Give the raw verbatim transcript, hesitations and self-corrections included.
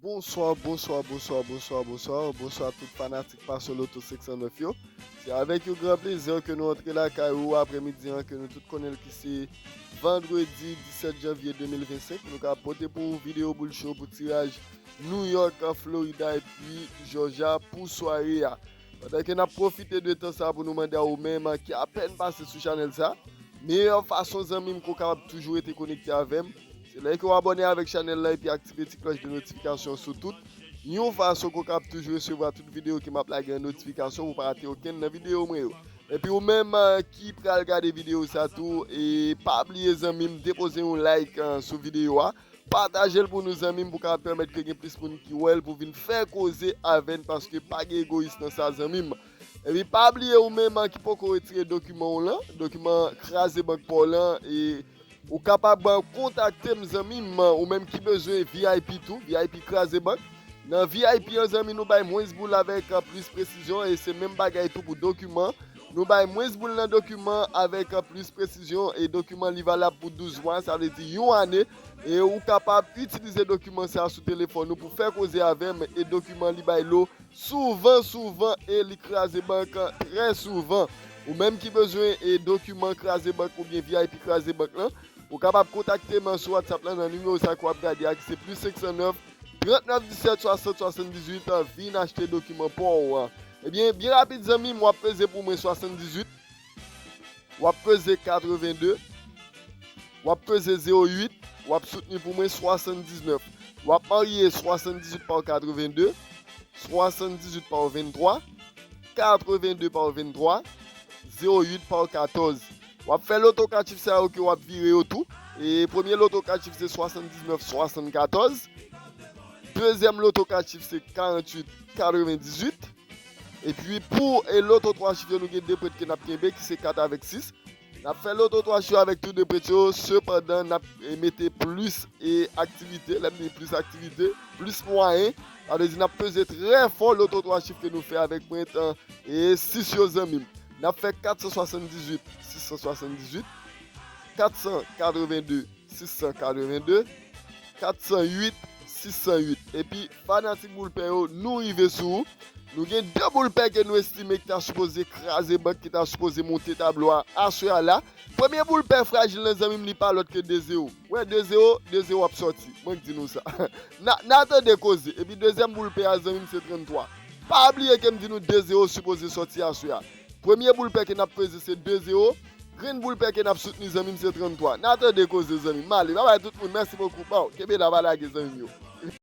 Bonswa, bonswa, bonswa, bonswa, bonswa, bonswa tout fanatik Passion Lotto senk san nèf yo. Se avèk yon gran plezi ke nou antre lakay ou aprèmidi an ke nou tout konnen l ki se vandredi disèt janvye de mil vennsenk. Nou ka pote pou ou videyo boul cho pou tiraj New York, Florida epi Georgia pou sware a. Pandan ke n ap pwofite de tan sa pou nou mande a ou menm ki apèn pase sou chanèl sa, meyè fason zanmi m ke w kapab toujou rete konekte avè m, se lè ke w abòne avèk chanèl la epi aktive ti klòch de notifikasyon sou tout, yon fason ke w kapab toujou resevwa tout videyo ke m ap lage an notifikasyon pou w pa rate okenn nan videyo mwen yo. Epi ou menm eh, ki pral gade videyo sa tou, e pa bliye zanmi m, depoze yon like eh, sou videyo a. Pataje l pou nou zanmi m pou kapab pèmèt ke gen plis moun ki wè l pou vin fè koze avè n paske pa gen egoyis nan sa zanmi m. Epi pa bliye ou menm ki poko retire dokiman w lan, dokiman kraze bank pa w lan, e ou kapab kontakte m zanmi m, ou menm ki bezwen V I P tou, V I P kraze bank. Nan V I P an zanmi nou bay mwens boul avèk plis presizyon e se menm bagay tou pou dokiman. Nou bay mwens boul nan dokiman avèk plis presizyon e dokiman li valab pou douz mwa, sa vle di yon ane. E ou kapab itilize dokiman sa sou telefòn ou pou fè koze avè m e dokiman li bay lo souvan souvan e li kraze bank trè souvan. Ou menm ki bezwen e dokiman kraze bank oubyen V I P kraze bank lan, ou kapab kontakte m sou WhatsApp lan nan nimewo sa ke w ap gade a ki se plis senk san nèf, trant nèf disèt, swasant swasanndizuit, vin achte dokiman pa w an. Ebyen, byen rapid zanmi m, w ap peze pou mwen swasanndizuit, w ap peze katreven de, w ap peze zewo uit, w ap soutni pou mwen swasanndiznèf. W ap marye swasanndizuit pa w katreven de, swasanndizuit pa w venntwa, katreven de pa w venntwa, zewo uit pa w katòz. W ap fè loto kat chif sa yo ke w ap vire yo tou. E premye loto kat chif se swasanndiznèf swasannkatòz. Dezyèm loto kat chif se karanntuit katrevendizuit. Epi pou e loto twa chif yo nou gen de prèt ke n ap kenbe ki se kat avèk sis. N ap fè loto twa chif yo avèk tou de prèt yo, sepandan n ap e mete plis e aktivite, lè m di plis aktivite, plis mwayen. Sa vle di n ap peze trè fò loto twa chif ke nou fè avèk prèt e sis yo zanmi m. N ap fè kat san swasanndizuit sis san swasanndizuit, kat san katreven de sis san katreven de, kat san uit sis san uit. Epi fanatik boul pè yo, nou rive sou ou. Nou gen de boul pè ke nou estime ki ta sipoze kraze bank, ki ta sipoze monte tablo a aswè a la. Premye boul pè frajil nan zanmi m li pa lòt ke de zewo. Wè de zewo, de zewo ap sòti. Mwen k di nou sa. N a, n a tande koze. Epi dezyèm boul pè a zanmi m se tranntwa. Pa bliye ke m di nou de zewo sipoze sòti aswè a. Premye boul pè ke n ap peze se de zewo. Grenn boul pè ke n ap soutni zanmi m se tranntwa. N a tande koze zanmi m. M ale. Babay tout moun. Mèsi bokou. Baw. Kenbe la pa lage zanmi m yo.